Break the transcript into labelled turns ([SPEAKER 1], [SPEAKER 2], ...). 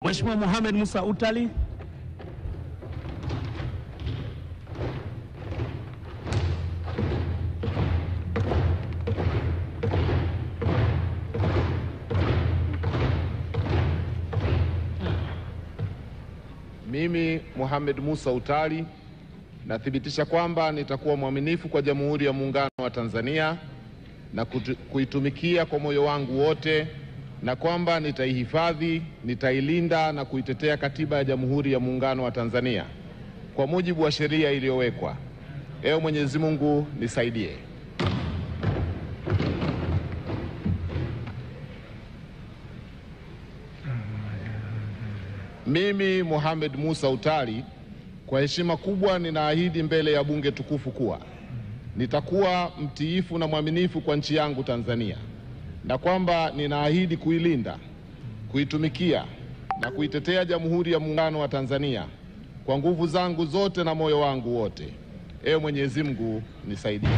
[SPEAKER 1] Mheshimiwa Mohamed Musa Utali.
[SPEAKER 2] Mimi Mohamed Musa Utali nathibitisha kwamba nitakuwa mwaminifu kwa Jamhuri ya Muungano wa Tanzania na kuitumikia kwa moyo wangu wote, na kwamba nitaihifadhi, nitailinda na kuitetea Katiba ya Jamhuri ya Muungano wa Tanzania kwa mujibu wa sheria iliyowekwa. Ewe Mwenyezi Mungu nisaidie. Mimi Mohamed Musa Utali kwa heshima kubwa ninaahidi mbele ya bunge tukufu kuwa nitakuwa mtiifu na mwaminifu kwa nchi yangu Tanzania, na kwamba ninaahidi kuilinda, kuitumikia na kuitetea Jamhuri ya Muungano wa Tanzania kwa nguvu zangu zote na moyo wangu wote. Ewe Mwenyezi Mungu nisaidie.